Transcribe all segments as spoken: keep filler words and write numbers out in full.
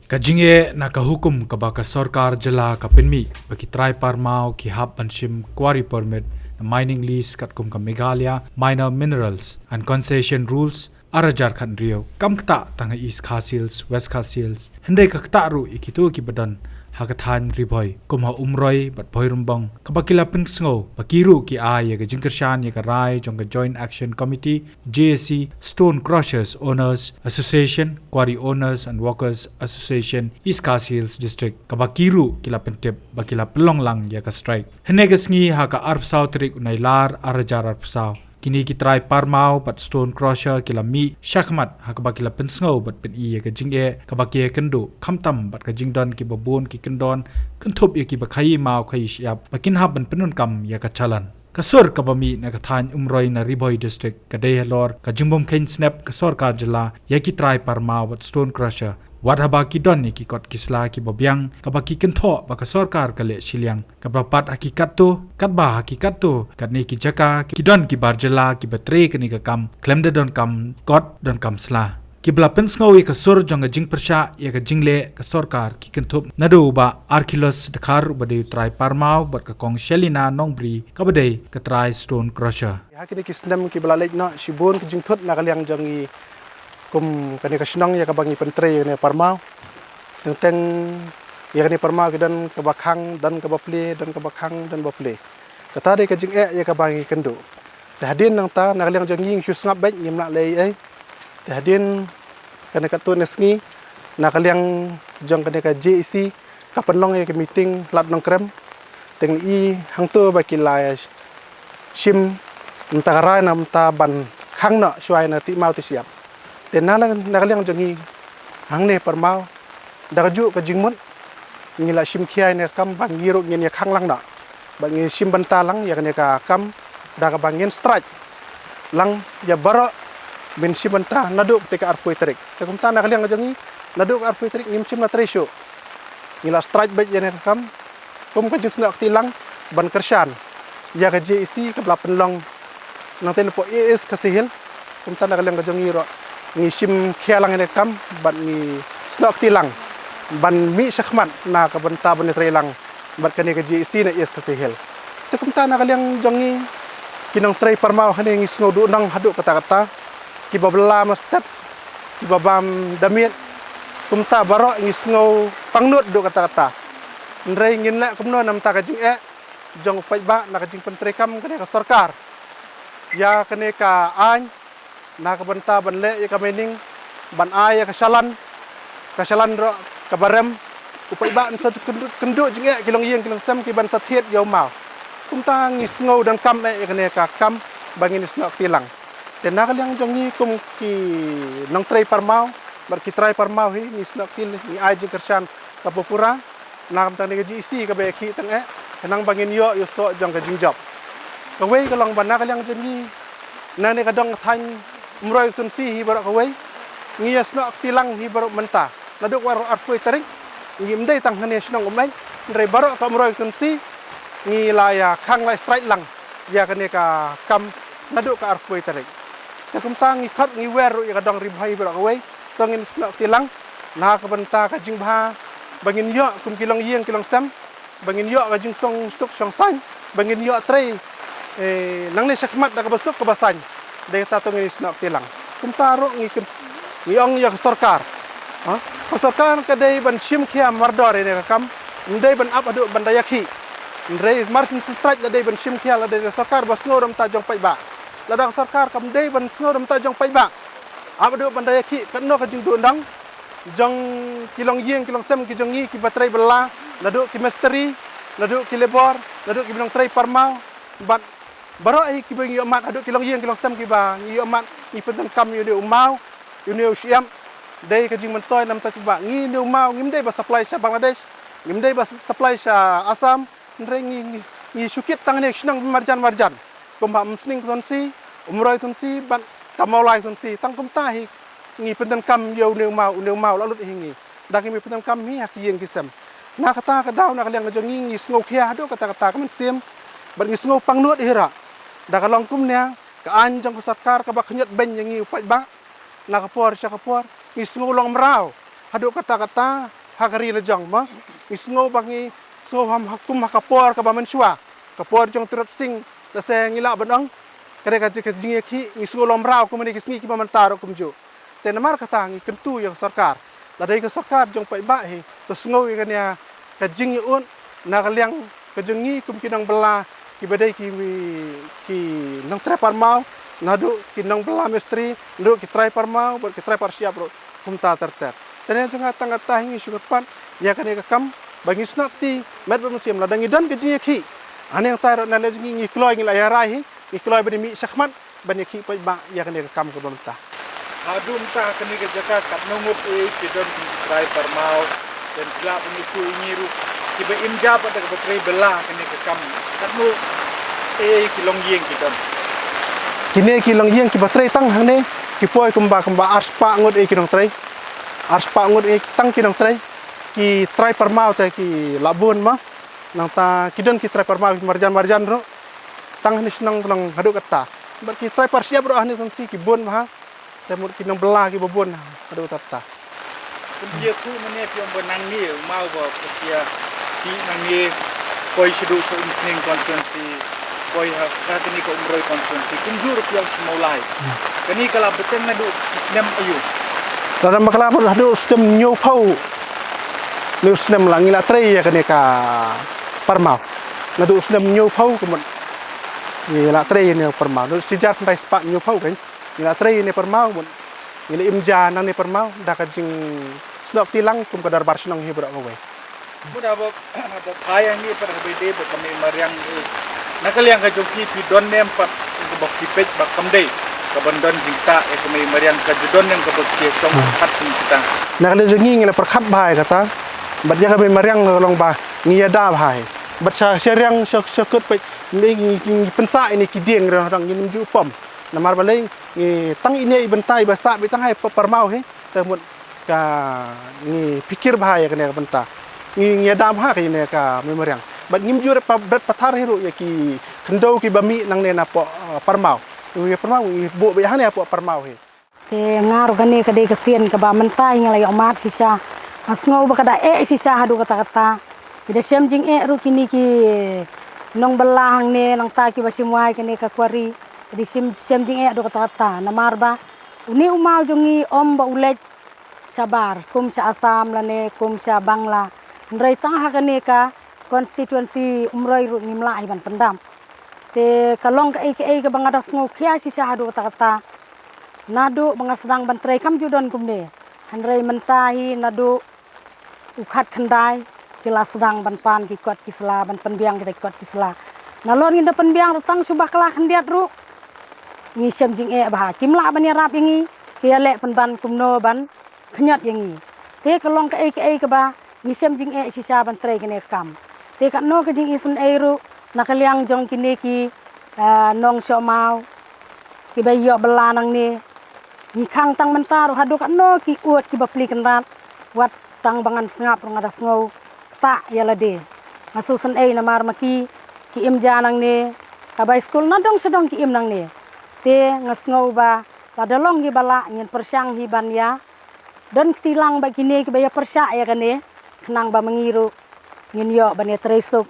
Ka jingeh na ka hukum kaba ka sorkar jylla ka pynmih ba ki trai parmaw ki hap ban shim quarry permit na mining lease katkum ka Meghalaya Minor Minerals and Concession Rules ar hajar khathynriew kam ktah tang ha East Khasi Hills, West Khasi Hills, hynrei ka ktah ruh ïa kito kiba don ha ka thaiñ Ri Bhoi kum ha Umroi bad Bhoirymbong, kaba ki la pynsngew ba ki ruh ki ai ïa ka jingkyrshan ïa ka rai jong ka Joint Action Committee, J A C, Stone Crushers Owners Association, Quarry Owners and Workers Association, East Khasi Hills District, kaba ki ruh ki la pyntip ba ki la pynlong lang ïa ka strike. Hynne ka sngi ha ka arphew saw tarik u Nailar ar hajar arphew saw, kine ki trai parmaw bad stone crusher ki la mih shakhmat ha kaba ki la pynsngew bad pyni ïa ka jingeh kaba ki ïakynduh, khamtam bad ka jingdon kiba bun ki kyndon kynthup ïa kiba khaïi maw khaïi shyiap ba kin hap ban pyndonkam ïa ka challan. Ka sur kaba mih na ka thaiñ Umroi na Ri Bhoi District ka dei halor ka jingbymkheiñ snep ka sorkar jylla ïa ki trai parmaw bad stone crusher. Wat haba ki don ïa ki kot ki sla kiba biang kaba ki kynthoh ba ka sorkar ka leh shiliang, kaba pat ha ki katto, katba ha ki katto katne ki jaka ki don ki bar jylla kiba trei kane ka kam khlem da donkam kot donkam sla. Kiba la pynsngew ïa ka sur jong ka jingpyrshah ïa ka jingleh ka sorkar ki kynthup naduh u Bah Archelaus Dkhar uba dei u trai parmaw bad ka Kong Shelina Nongbri kaba dei ka trai stone crusher. Ha kine ki snem kiba la leit noh, shibun ki jingthut na ka liang jong ngi kum kane ka shnong ïa kaba ngi pyntrei ïa kane parmaw. Teng teng ïa kane parmaw ki don kaba khang, don kaba plie, don kaba khang, don ba plie. Kata dei ka jingeh ïa kaba ngi kynduh. Te hadien nangta na ka liang jong ngi ngi shu sngap beit, ngim lah leh ei ei. Te hadien kane katto katne sngi na ka liang jong kane ka J A C ka pynlong ïa ka meeting Lad Nongkrem. Te ngi i hangto ba ki la shim mynta ka rai na mynta ban khang noh shuwa na ti maw ti shyiap. Te na la, na ka liang jong ngi hangne parmaw, da kajuh ka jingmut ngi la shim khia ïa kane ka kam ba ngi ruh ngin ïa khang lang noh, ba ngin shim bynta lang ïa kane ka kam da kaba ngin strike lang ïa baroh ban shim bynta naduh kata ka arphew tarik. Te kumta na ka liang jong ngi naduh ka arphew tarik ngim shym la trei shuh. Ngi la strike beit ïa kane ka kam kum ka jingsnoh kti lang ban kyrshan ïa ka J A C kaba la pynlong nangta napoh East Khasi Hills. Kumta na ka liang ka jong ngi ruh ngi shim khia lang ïa kane ka kam bad ngi snoh kti lang ban mih shakhmat na ka bynta ban ïatrei lang bad kane ka J A C na East Khasi Hills. Te kumta na ka liang jong ngi ki nongtrei parmaw hangne ngi sngew duhnong haduh katta katta, kiba bylla mastep, kiba bam da miet, kumta baroh ngi sngew pangnud haduh katta katta. Hynrei ngin leh kumno na bynta ka jingeh jong u paidbah na ka jingpyntreikam kane ka sorkar ïa kane ka aiñ na ka bynta ban leh ïa ka mining, ban ai ïa ka challan, ka challan ruh kaba rem. U paidbah un sa kynduh, kynduh jingeh ki longïing ki longsem kiban sa thied ïa u maw. Kumta ngi sngew donkam eh ïa kane ka kam ba ngin ïa snoh kti lang. Te na ka liang jong ngi kum ki nongtrei parmaw bad ki trai parmaw hi ngi snoh kti, ngi ai jingkyrshan kaba pura na ka bynta kane ka J A C kaba ïakhih tang eh, khnang ba ngin ïoh ïa u soh jong ka jingjop. Kawei ka long ba na ka liang jong ngi, na kane ka dong thaiñ Umroi Khunsing hi baroh kawei, ngi ïa snoh kti lang hi baroh mynta. Naduh ka arphew tarik ngim dei tang hangne shnong Umeiñ, hynrei baroh ka Umroi Khunsing ngi la ïa khang la strike lang ïa kane ka kam naduh ka arphew tarik. Te kumta ngi khot ngi wer ruh ïa ka dong Ri Bhoi baroh kawei, to ngin snoh kti lang na ka bynta ka jingbha ba ngin ïoh kum ki longïing ki longsem, ba ngin ïoh ka jingsong suk song saiñ, ba ngin ïoh trei, eh, nangne shakhmat da kaba suk kaba saiñ. Dei kata to ngin snoh kti lang. Kumta ruh ngi kyn-, ngi ong ïa ka sorkar, ha? Ka sorkar ka dei ban shim khia mardor ïa kane ka kam, ym dei ban ap haduh ban da ïakhih. Hynrei mar syn strike la dei ban shim khia, la dei ka sorkar ba sngew da ka bynta jong paidbah. Lada ka sorkar kam dei ban sngew da ka bynta jong paidbah, ap haduh ban da ïakhih, katno ka jingduhnong jong ki longïing ki longsem ki jong ngi kiba trei bylla, naduh ki mistri, naduh ki labour, naduh kiba nongtrei parmaw, bad baroh hi kiba ngi ïohmad, haduh ki longïing ki longsem kiba ngi ïohmad, ngi pyndonkam ïa une u maw, ïa une u shyiap. Dei ka jingmyntoi na ka bynta paidbah. Ngi une u maw ngim dei ba supply sha Bangladesh, ngim dei ba supply sha Assam, hynrei ngi, ngi, ngi shu kit tang hangne shnong marjan marjan. Kum ha Umsning Khunsing, Umroi Khunsing bad ka Mawlai Khunsing, tang kumta hi ngi pyndonkam ïa une u maw, une u maw la lut hi ngi. Da ngi pyndonkam hi ha ki ïing ki sem. Na kata ka daw na ka liang ka jong ngi ngi sngew khia haduh katta katta ka mynsiem, bad ngi sngew pangnud hi ruh. Da ka long kumne ka aiñ jong ka sorkar kaba khñiot beiñ ïa ngi u paidbah na ka por sha ka por, ngi sngew long mraw. haduh katta katta ha ka ri la jong mo. Ngi sngew ba ngi sngew ham ha kum ha ka por kaba mynshuwa, ka por jong Tirot Sing, la se ngi lah ban ong ka dei ka ji-, ka jingïakhih, ngi sngew long mraw kum ne ki sngi kiba mynta ruh kumjuh. Te namar kata ngi kyntu ïa ka sorkar, lada ïa ka sorkar jong paidbah hi to sngew ïa kane ka jingïaud na ka liang ka jong ngi kum ki nongbylla kiba dei ki, ki nongtrei parmaw, naduh ki nongbylla mistri, naduh ki trai parmaw bad ki trai parshyiap ruh kumta ter ter. Te ne jong nga tang kata hi ngi shu kyrpad ïa kane ka kam ba ngi snoh kti met bad mynsiem, lada ngi don ka jingïakhih hangne hangtai ruh na liang jong ngi, ngi kloi, ngi la ïa rai hi, ngi kloi ban ïa mih shakhmat ban ïakhih paidbah ïa kane ka kam kaba mynta. Haduh mynta ha kane ka jaka katno ngut eh ki don ki trai parmaw, don ki lah ban ïathuh ïa ngi ruh, kiba im ja bad da kaba trei bylla ha kane ka kam, katno eh ki longïing ki don? Kine ki longïing kiba trei tang hangne ki poi kumba, kumba arspah ngut eh ki nongtrei. Arspah ngut eh tang ki nongtrei. Ki trai parmaw te ki la bun mo. Nangta ki don ki trai parmaw ki marjan marjan ruh tang hangne shnong tang haduh katta. Bad ki trai parshyiap ruh hangne sngewsih ki bun bha. Te mut ki nongbylla kiba bun haduh katta. Pynïathuh mynne phi ong ba nangne u maw ba phi ïa ti nangne poi shaduh sha Umsning constituency, poi ha, ha kane ka Umroi constituency, kumjuh ruh phi ong sha Mawlai. Hmm. Kane ka la bteng naduh ki snem aïu? Lada ma ka la bteng haduh snem hynñiewphew. Naduh snem la ngi la trei ïa kane ka parmaw. Naduh snem hynñiewphew ka mut ngi la trei ïa kane ka parmaw. Naduh shi hajar khyndai spah hynñiewphew kan. Ngi la trei ïa kane parmaw mut ngi la im ja nangne parmaw da ka jingsnoh kti lang kum ka dorbar shnong hi baroh kawei. Mut haba, haba phai hangne pat haba ïadei bad ka mei mariang, eh, na ka liang ka jong phi, phi don ne em pat kaba phi peit ba kam dei kaban don jingktah ïa ka mei mariang, ka ju don ne em kaba phi ïa shong Hmm. pyrkhat kum kita? Na ka liang jong ngi ngi la pyrkhat bha ïa kata. Bad ïa ka mei mariang ka long ba ngi ïada bha hi. Bad sha, sha riang sha, sha kut peit ngi, ngi, ngi pynsah ïa kine ki dieng riang riang ngim ju pom. Namar balei ngi tang ine i bynta iba sah beit tang ha i pa-, parmaw hi. Te mut ka ngi pyrkhat bha ïa kane ka bynta. Ngi, ngi ïada bha ïa kane ka mei mariang. Bad ngim ju ret pa-, bret pathar hi ruh ïa ki khyndew kiba mih nangne napoh, eh, parmaw. Ïa parmaw ngi buh beit hangne hapoh parmaw hi. Te nga ruh kane ka dei ka sien kaba mynta hi nga la ïoh mad shisha. Nga sngew ba ka da eh shisha haduh katta katta. Ki da shem jingeh ruh kine ki nongbylla hangne nangta kiba shim wai kane ka quarry. Ki da shem, shem jingeh haduh katta katta. Namar ba une u maw jong ngi ym ba u leit shabar kum sha Assam lane kum sha Bangla. Hynrei tang ha kane ka constituency Umroi ruh ngim lah hi ban pyndap. Te ka long kaei kaei kaba nga da sngew khia shisha haduh katta katta. Naduh ba nga sdang ban trei kam ju don kumne. Hynrei mynta hi naduh u khatkhyndai ki la sdang ban pan ki kot ki sla, ban pynbiang kita ki kot ki sla. Nalor ngin da pynbiang ruh tang shu bakla khyndiat ruh ngi shem jingeh bha. Kim lah ban ïarap ïa ngi, ki ïaleh pynban kumno ban khñiot ïa ngi. Te ka long kaei kaei kaba ngi shem jingeh shisha ban trei kane ka kam. Te katno ka jingisynei ruh na ka liang jong kine ki, ah, nong shoh maw kiba ïoh bylla nangne. Ngi khang tang mynta ruh haduh katno ki ud kiba pli kynrad. Wat tang ba ngan sngap ruh nga da sngew ktah ïa lade. Nga sngewsynei namar ma ki, ki im ja nangne. Ka bai skul na dong sha dong ki im nangne. Te nga sngew ba lada long kiba lah ngin pyrshang hi ban ïa don kti lang bad kine kiba ïa pyrshah ïa kane, khnang ba ma ngi ruh ngin ïoh ban ïa trei suk,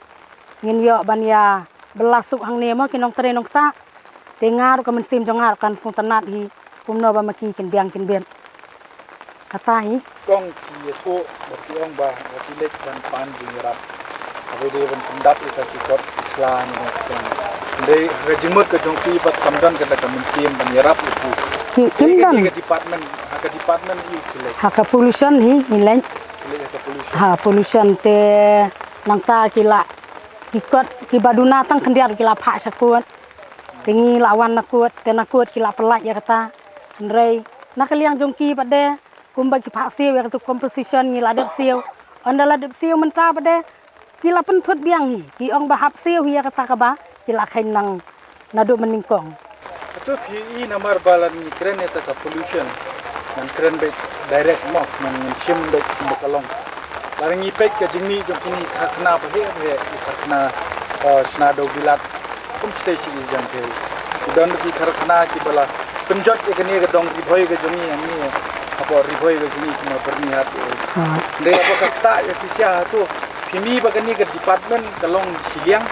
ngin ïoh ban ïa bylla suk hangne mo ki nongtrei nongktah. Te nga ruh ka mynsiem jong nga ruh kan sngewtynnat hi kumno ba ma ki kin biang kin biang. Kata hi. Kong ki ïathuh ba ki ong ba ki leit ban pan jingïarap. Haba dei ban pyndap ïa ka ki kot ki sla ne dei. Dei ha ka jingmut ka jong ki pat kam don kata ka mynsiem ban ïarap ïa ki. Ki, kim don. Ka department, ha ka department ïa ki leit. Ha ka pollution hi, hi leit. Ki leit ha ka pollution. Ha pollution te nangta ki la ki kot kiba duna tang khyndiat ki la phah sha kut. Te ngi la wan na kut, te na kut ki la pyllait ïa kata. Hynrei na ka liang jong ki pat de kumba ki phah siew ïa katu composition ngi la dep siew. Ynda la dep siew mynta pat de ki la pynthut biang hi, ki ong ba hap siew hi ïa kata kaba ki la kheiñ nang naduh mynnyngkong. Katu phi i namar ba lada ngi kren ïa kata ka pollution, ngan kren beit direct mo, ngan, ngan shim beit kumba ka long. Lada ngi peit ka jingmih jong kine ki karkhana ba heh ba heh, ki karkhana, eh, shna dewbilat, kum shatei sha East Jaintia Hills. Ki don ki karkhana kiba la pynjot ïa kane ka dong Ri Bhoi ka jong ngi hangne. Hapoh Ri Bhoi ka jong ngi kumno pyrni hat. Dei hapoh ka ktah ïa ki shisha hato. Phi mih ba kane ka department ka long shiliang.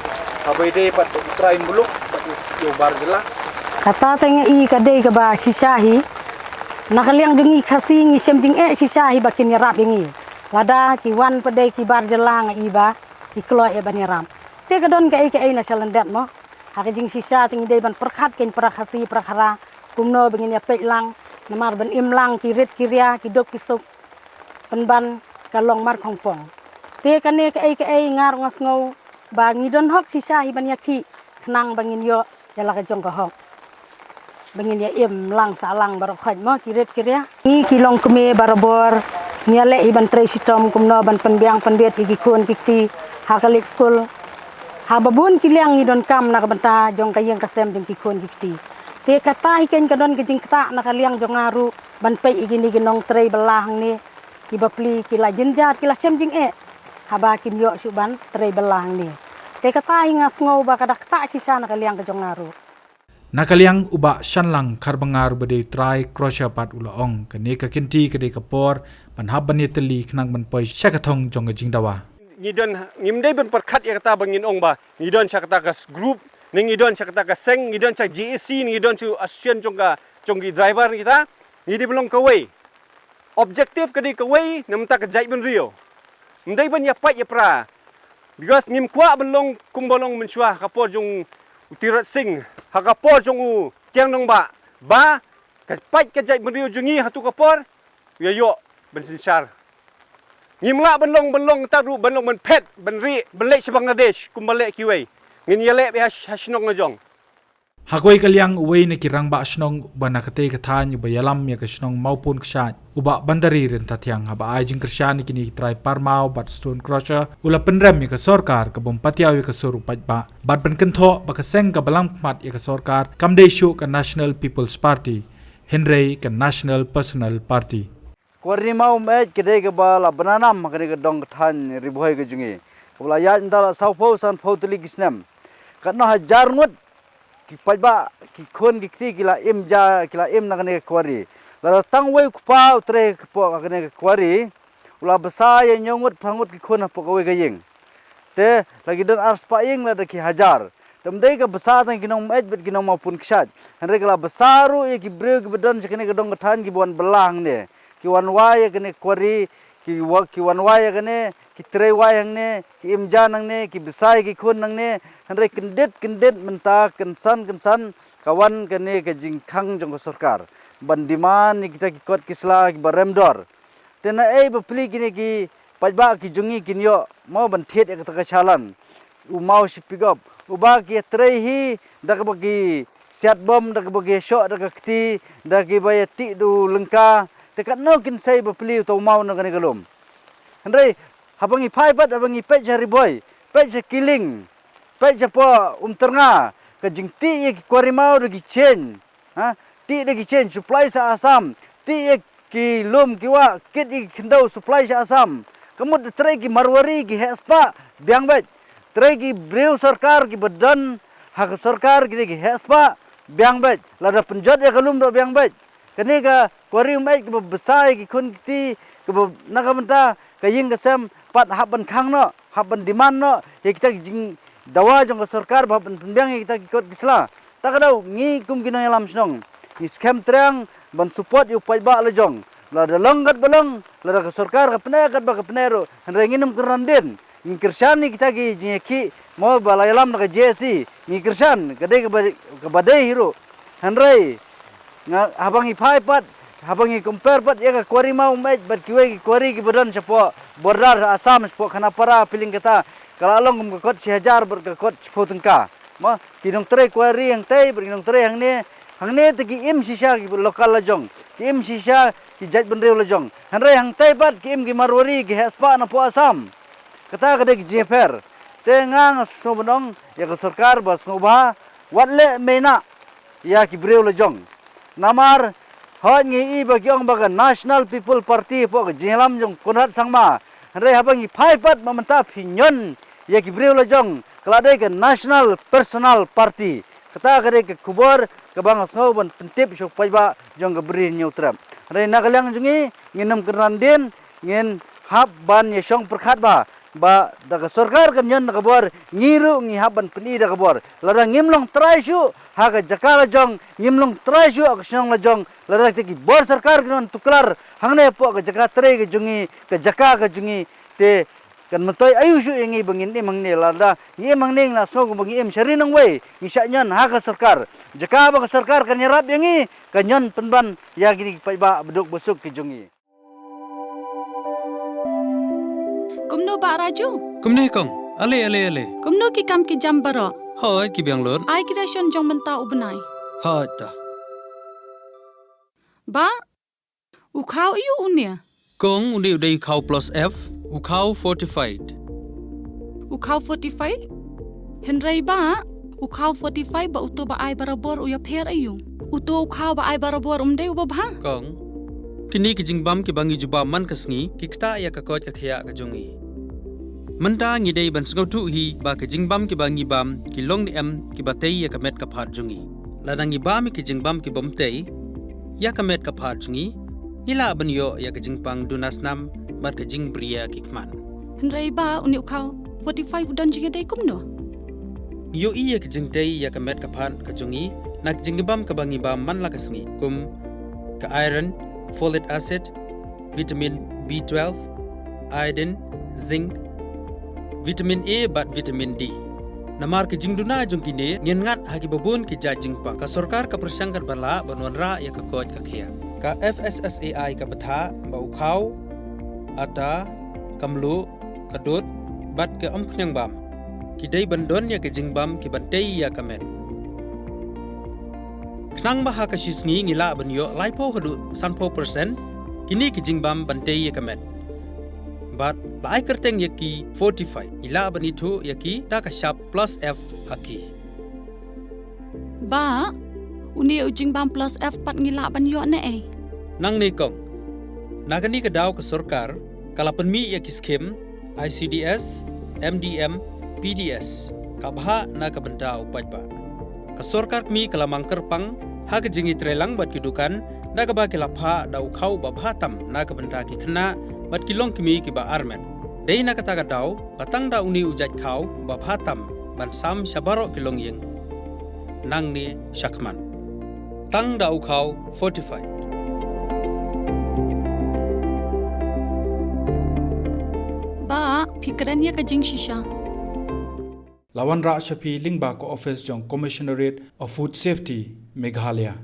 Haba ïadei bad u trai muluk bad u bar jylla. Kata te nga i ka dei kaba shisha hi. Na ka liang jong ngi Khasi ngi shem jingeh shisha hi ba kin ïarap ïa ngi. Lada ki wan pat dei ki bar jylla nga i ba ki kloi eh ban ïarap. Te ka don kaei kaei na shalyndet mo. Ha ka jingshisha te ngi dei ban pyrkhat kein para Khasi para Khara. Kumno ba ngin ïa peit lang, namar ban im lang ki rit ki ria, ki duk ki suk. Pynban ka long markhongpong. Te kane kaei kaei nga ruh nga sngew ba ngi don hok shisha hi ban ïa khih, khnang ba ngin ïoh ïa la ka jong ka hok. Ba ngin ïa im lang sah lang baroh khoit mo ki rit ki ria. Ngi ki longkmie barabor, ngi ïa leh hi ban trei shitom kumno ban pynbiang pynbit ïa ki khun ki kti ha ka leit skul. Haba bun ki liang ngi donkam na ka bynta jong ka ïing ka sem jong ki khun ki kti. Te kata hi kein ka don ka jingktah na ka liang jong nga ruh ban peit ïa kine ki nongtrei bylla hangne. Ki bapli ki la jynjar ki la shem jingeh. Haba kim ïoh shuh ban trei bylla hangne. Te kata hi nga sngew ba ka da ktah shisha na ka liang ka jong nga ruh. Na ka liang u Bah Shanlang Kharbangor ba dei u trai crusher pat u la ong, kane ka kynti ka dei ka por ban hap ban ïatylli khnang ban poi sha ka thong jong ka jingdawa. Ngi don, ngim dei ban pyrkhat ïa kata ba ngin ong ba ngi don sha kata ka group, ne ngi don sha kata ka seng, ngi don sha J A C, ne ngi don sha association jong ka, jong ki driver ne kita. Ngi dei ban long kawei. Objective ka dei kawei, na ka bynta ka jaitbynriew. Ym dei ban ïa pait ïa pra. Because ngim kwah ban long kumba long mynshuwa ha ka por jong u Tirot Sing, ha ka por jong u Kiang Nangbah. Ba ka pait ka jaitbynriew jong ngi ha tu ka por, u ïa ïoh ban synshar. Ngim lah ban long, ban long tad ruh, ban long ban phet, ban rieh, ban leit sha Bangladesh kumba leh kiwei. Ngin ïa leh beit ha, ha shnong la jong. Ha kawei ka liang uwei na ki rangbah shnong ba na katei ka thaiñ uba ïalam ïa ka shnong Mawpun Kshaid, u Bah Bandari Ryntathiang, haba ai jingkyrshan ïa kine ki trai parmaw bad stone crusher, u la pynrem ïa ka sorkar ka bym patiaw ïa ka sur u paidbah bad ban kynthoh ba ka seng kaba lam khmat ïa ka sorkar kam dei shuh ka National People's Party, hynrei ka National Personal Party. Kwari Mawmeit ka dei kaba la bynanam ha kane ka dong ka thaiñ Ri Bhoi ka jong ngi, kaba la ïaid mynta la sawphew sanphew tylli ki snem. Katno hajar ngut ki paidbah, ki khun ki kti ki la im ja, ki la im na kane ka kwari. Lada tang uwei u kpa u trei hapoh kane ka kwari, u la bsa ïa hynñiew ngut phra ngut ki khun hapoh kawei ka ïing. Te la ki don arspah ïing lada ki hajar. Te ym dei ka bsa tang ki nongmeit bad ki nong Mawpun Kshaid. Hynrei ka la bsa ruh ïa ki briew kiba don sha kane ka dong ka thaiñ kiba wan bylla hangne. Ki wan wai ïa kane ka kwari, ki wa-, ki wan wai ïa kane, ki trei wai hangne, ki im ja nangne, ki bsa ïa ki khun nangne. Hynrei kyndit kyndit mynta kynsan kynsan ka wan kane ka jingkhang jong ka sorkar ban demand ïa kita ki kot ki sla kiba rem dor. Te naei bapli kine ki paidbah ki jong ngi kin ïoh mo ban thied ïa kata ka shalan. U maw shi pickup uba ki ïa trei hi da kaba ki siat bom, da kaba ki ïa shoh da ka kti, da kiba ïa tih da u lyngka. Te katno kin sei bapli uta u maw na kane ka lum. Hynrei haba ngi phai pat, haba ngi peit sha Ri Bhoi, peit sha Kiling, peit shapoh Umtyrnga, ka jingtih ïa ki kwari maw da ki chain. Ha? Tih da ki chain, supply sha Assam. Tih ïa ki lum ki wah, kit ïa ki khyndew, supply sha Assam. Ka mut trei ki Marwari ki heh spah, biang beit. Trei ki briew sorkar kiba don ha ka sorkar ki dei ki heh spah, biang beit. Lada pynjot ïa ka lum ruh biang beit. Kane ka kwari Umeit kaba bsa ïa ki khun ki kti, kaba na ka bynta ka ïing ka sem pat hap ban khang noh, hap ban demand noh ïa kita ki jingdawa jong ka sorkar ba hap ban pynbiang ïa kita ki kot ki sla. Ta ka daw ngi kum ki nongïalam shnong ngi skhem triang ban support ïa u paidbah la jong. Lada long katba long, lada ka sorkar ka pyneh katba ka pyneh ruh, hynrei ngin ym kyrdan dien. Ngi kyrshan ïa kita ki jingïakhih mo ba la ïalam na ka J A C. Ngi kyrshan, ka dei kaba, kaba dei hi ruh. Hynrei nga, haba ngi phai pat, haba ngi compare pat ïa ka kwari Mawmeit bad kiwei ki kwari kiba don shapoh border Assam, shapoh Khanapara, Piling kata, ka la long kum ka kot shi hajar bad ka kot shiphew tyngka. Mo, ki nongtrei kwari hangtei bad ki nongtrei hangne, hangne te ki im shisha ki local la jong, ki im shisha ki jaitbynriew la jong. Hynrei hangtei pat ki im ki Marwari ki heh spah napoh Assam. Kata ka dei ka jingïapher. Te nga nga sngew ban ong ïa ka sorkar ba sngewbha wat leh meinah ïa ki briew la jong. Namar hooid ngi i ba ki ong ba ka National People Party hapoh ka jingïalam jong Conrad Sangma. Hynrei haba ngi phai pat ba mynta phi ñion ïa ki briew la jong, ka la dei ka National Personal Party. Kata ka dei ka khubor kaba nga sngew ban pyntip sha u paidbah jong ka Bri Hynñiewtrep. Hynrei na ka liang jong ngi, ngin ym kynran dien, ngin hap ban ïashong pyrkhat bha ba da ka sorkar kan ïoh da ka bor, ngi ruh ngi hap ban pyni da ka bor. Lada ngim long trai shuh ha ka jaka la jong, ngim long trai shuh ha ka shnong la jong, lada ki bor sorkar kin wan tuklar hangne hapoh ka jaka trei ka jong ngi, ka jaka ka jong ngi, te kan myntoi aïu shuh ïa ngi ba ngin im hangne? Lada ngi im hangne ngi la sngew ba ngi im sha ri nongwei, ngi shah ñion ha ka sorkar. Jaka ba ka sorkar kan ïarap ïa ngi, kan ïoh pynban ïa kine ki paidbah ba duk ba suk ki jong ngi. Kumno Bah Raju? Kumne kong. Ale, ale, ale. Kumno ki kam ki jam baroh? Hooid, ki biang lut. Ai ki ration jong mynta u bnai. Hooid ta. Bah, u khaw aïu une? Kong, une u dei u khaw plus F, u khaw fortified. U khaw fortified? Hynrei Bah, u khaw fortified bad uto ba ai barabor u ïapher aïu? Uto u khaw ba ai barabor um dei uba bha? Kong, kine ki jingbam kiba ngi ju bam man ka sngi ki ktah ïa ka koit ka khiah ka jong ngi. Mynta ngi dei ban sngewthuh hi ba ki jingbam kiba ngi bam ki long ne em kiba tei ïa ka met ka phad jong ngi. Lada ngi bam ïa ki jingbam kibym tei ïa ka met ka phad jong ngi, ngi lah ban ïoh ïa ka jingpang duna snam bad ka jingbriew ki khmat. Hynrei Bah, une u khaw fortified u don jingïadei kumno? Ngi ïohi ïa ka jingtei ïa ka met ka phad ka jong ngi na ka jingbam kaba ngi bam man la ka sngi, kum ka iron, folic acid, vitamin B twelve, iodine, zinc, vitamin A bad vitamin D. Namar ka jingduna jong kine, ngin ngat ha kiba bun ki jait jingpang. Ka sorkar ka pyrshang katba lah ban wanrah ïa ka koit ka khiah. Ka F S S A I ka bthah ba u khaw, ata, ka mluh, ka dud bad ka umphniang bam ki dei ban don ïa ki jingbam kiban tei ïa ka met. Khnang ba ha ka shi sngi ngi lah ban ïoh laiphew haduh sanphew percent kine ki jingbam ban tei ïa ka met. Bad la ai kyrteng ïa ki fortified, ngi lah ban ithuh ïa ki da ka shap plus F ha ki. Bah, une u jingbam plus F pat ngi lah ban ïoh ne ei? Nangne kong, na kane ka daw ka sorkar ka la pynmih ïa ki skim I C D S, M D M, P D S, ka bhah na ka bynta u paidbah. Ka sorkar kmie ka la mang kyrpang ha ka jingïatreilang bad ki dukan da kaba ki la phah da u khaw uba bha tam na ka bynta ki khynnah bad ki longkmie kiba armet. Dei na kata ka daw ba tang da une u jait khaw uba bha tam ban sam sha baroh ki longïing nangne shakhmat. Tang da u khaw fortified. Bah, phi kren ïa ka jingshisha. La wanrah sha phi lyngba ka office jong Commissionerate of Food Safety, Meghalaya.